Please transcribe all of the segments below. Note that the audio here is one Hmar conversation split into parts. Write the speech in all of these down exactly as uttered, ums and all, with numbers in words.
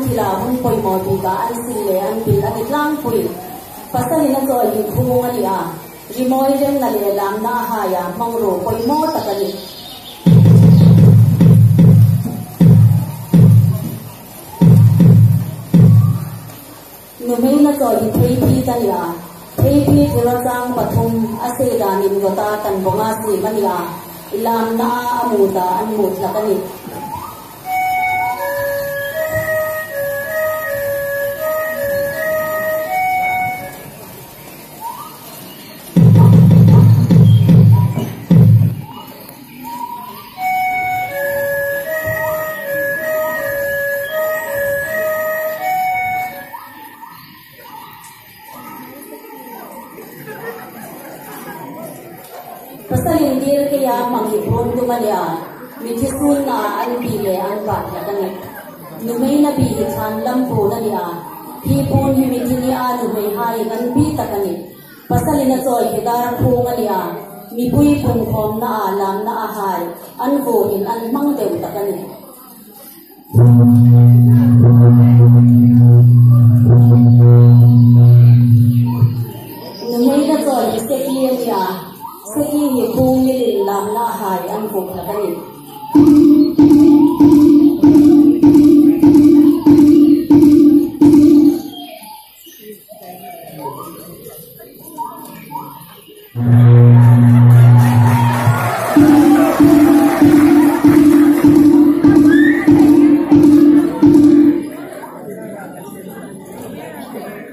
Thila hun poimaw bika an sil le an pil a ni tlangpui. Pasalin a chawi hi phung a ni a, rimawi remna le lamna a haia hmangruo poimaw tak a nih. Nuhmeina chawi hi theiphit a ni a, theiphit hi rawchang pathum a sei danin gota tan bonga siem a ni a, lamna a mu ta an mu hlak a nih. Pasalin dir keia hmang hi phun tum a ni a, mithi sunna an bi le an bat hlak a nih. Nuhmeina bi hi thlan lam phun a ni a, hi phun hi mithi nia nuhmeihai an bi tak a nih. Pasalin a chawi hi dar phung a ni a, mipui pungkhawmna a lamna a hai an vuoin an hmang deu tak a nih. Nuhmeina chawi hi seki a ni a, seki hi phung milin lamna a hai an vuok hlak a nih.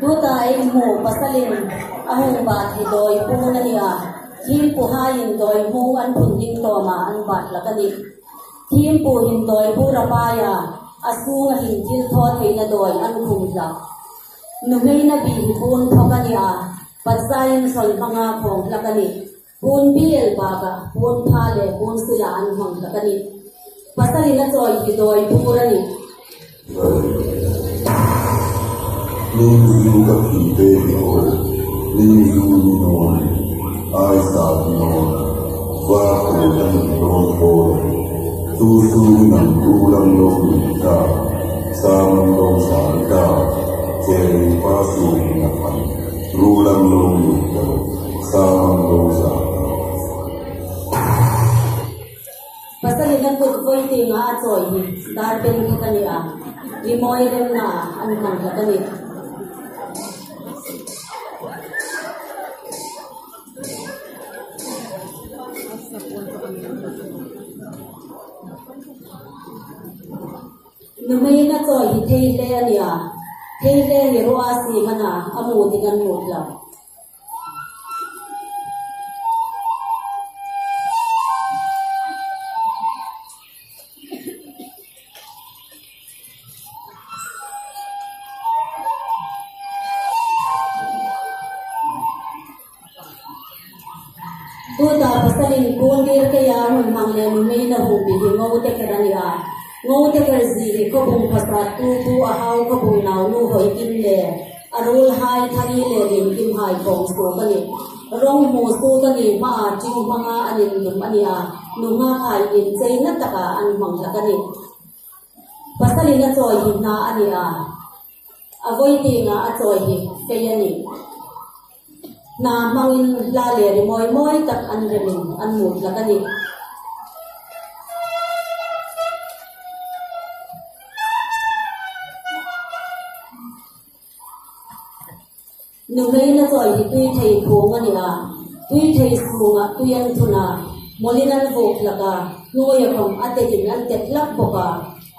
Tuta ei hmu pasalin a hung bat hi dawi phun a ni a, thiempuhaiin dawi hmung an phun ding tawma an bat hlak a nih. Thiempu hin dawi bur a pai a, a sunga hin thil thaw theina dawi an khum hlak. Nuhmeina bi hi phun thawk a ni a, patsaiin sawl hmanga khawng hlak a nih. Phun biel baka, phun pha le phun sila an hmang hlak a nih. Pasalin a chawi hi dawi bur a nih. Ning zu ka thi te hi o, ning zu ni naw, ai sa ni naw, va ko ta ni naw ko. Tu su ni nang tu lam lo ni ta, sa lam lo sa ni ta, che ni pa su ni na pan, ru lam lo ni ta, sa lam lo sa ta. Pasalin a kut voi tienga a chawi hi dar peng hlak a ni a, rimawi remna an hmang hlak a nih. Nuhmeina chawi hi thei hle a ni a, thei hle hi ruo a siem a na, a mu ding an mu hlak. Tuta pasalin phun dir keia hun hmang le nuhmeina hung bi hi ngo te kher a ni a. Ngo te kher zie hi khawbung phasat tu pu a hau khawbung nau nu hoi kim le a ruolhai Thari le Rinkim hai khawng suok a nih. Rawng hmu suok a ni hmaa ṭing hmanga an indum a ni a, nunghak hai incheina taka an hmang hlak a nih. Pasalin a chawi hi hna a ni a, a voi tienga a chawi hi fei a nih. Hna hmangin hla le rimawi mawi tak an remin an mu hlak a nih. Nuhmeina chawi hi tui thei phung a ni a, tui thei sunga tui an thun a, mawlin an vuok hlak a, hnuoia khawm a tekin an tet hlak bawk a,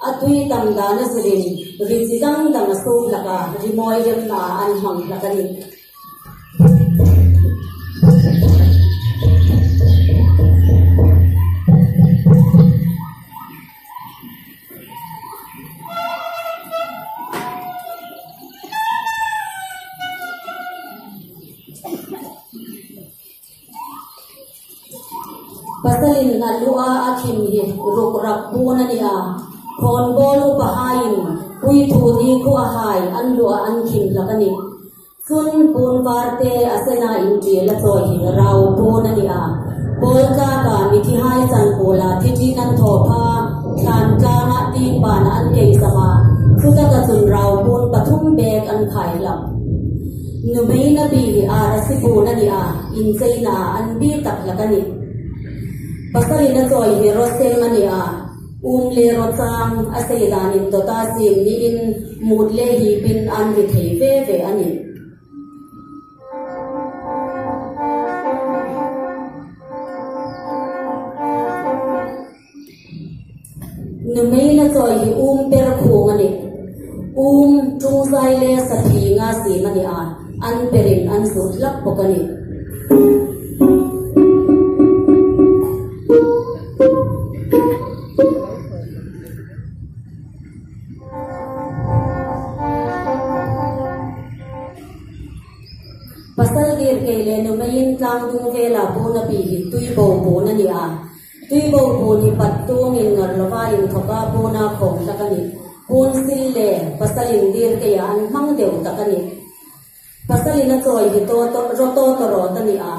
a tui tam dan a zirin ri chi dang dang a suok hlak a, rimawi remna an hmang hlak a nih. Pasalin a lua a khim hi ruk rak phun a ni a, khawnbawl upahaiin puithu ni khuoa hai an lua an khim hlak a nih. Chun phun var te a sena inṭiel a chawi hi rau phun a ni a. Pawl tlaka mithihai changpula thiṭin an thaw pha, thlan tlanga tieng bana an kei sam a. Chutaka chun Khai hlak. Nuhmeina bi hi arasi bun a ni a, incheina an bi tak hlak a nih. Pasalin a chawi hi rosem a ni a, um le rochang a sei danin dawta siem niin mut le hipin an ri thei ve ve a nih. Nuhmeina chawi hi um per khuong a nih. Um, ṭungzai le saphing a siem a ni a, an perin an zut hlak bawk a nih. Pasal Dirkei le nuhmeiin tlang dung vela puon a bi hi Tuibo puon a ni a. Tuibo puon hi pat tungin ngar lova inthoka puona khawm hlak a nih. Puon sil le pasalin Dirkeia an hmang deu tak a nih. Pasalin a chawi hi tawtaw, rawtawtawrawt a ni a.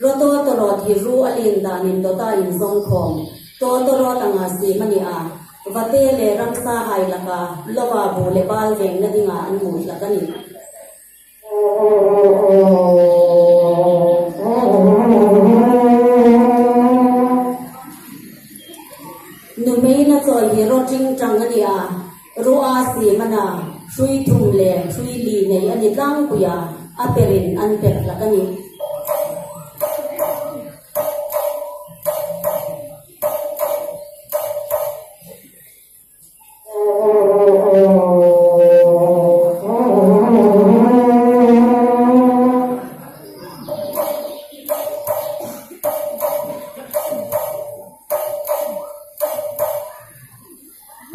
Rawtawtawrawt hi ru a lien danin dawta inzawng khawm tawtawrawt anga siem a ni a. Vate le ramsahai laka lova bu le bal vengna dinga an mut hlak a nih. Nuhmeina chawi hi rawt ring ṭang a ni a, ru a siem a na, hrui thum le hrui li nei a ni tlangpuia, a perin an per hlak a nih.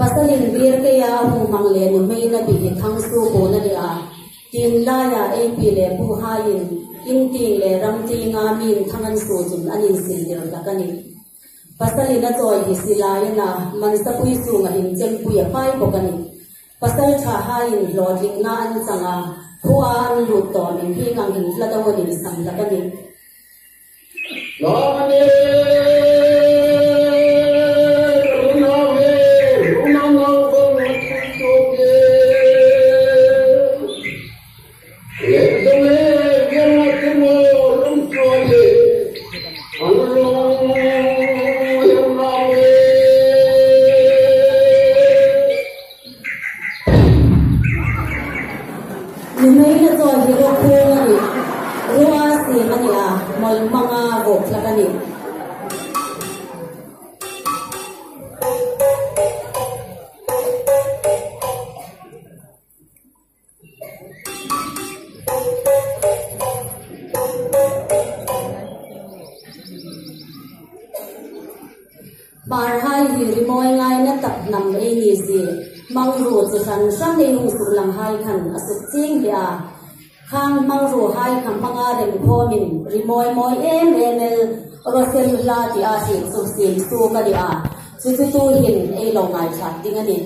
Pasalin Dirkeia a hung hmang le nuhmeina bi hi Thangsu puon a ni a. Tin laia ei pi le puhaiin in tieng le ram tienga mi inthang an suotin an insildir hlak a nih. Pasalin a chawi hi silai a na, mansapui sunga hin chempui a fai bawk a nih. Pasalṭhahaiin hlawtlingna an chang a, khuoa an lut tawmin hieng ang hin hla deuin an sam hlak a nih. Nuhmeina chawi hi rawt khuong a nih. Ru a siem a ni a, mawl hmanga vawk hlak a nih. Hmarhai hi rimawi ngaina tak hnam ei ni zie. Hmangruo chu hran hran ei hung suklanghai khan a suk chieng hle a. Khang hmangruohai kha hmanga rem khawmin rimawi mawi em em el, rosem hla tia hriet suk siem suok a ni a. Chu chu tuhin ei lo ngaithlak ding a nih.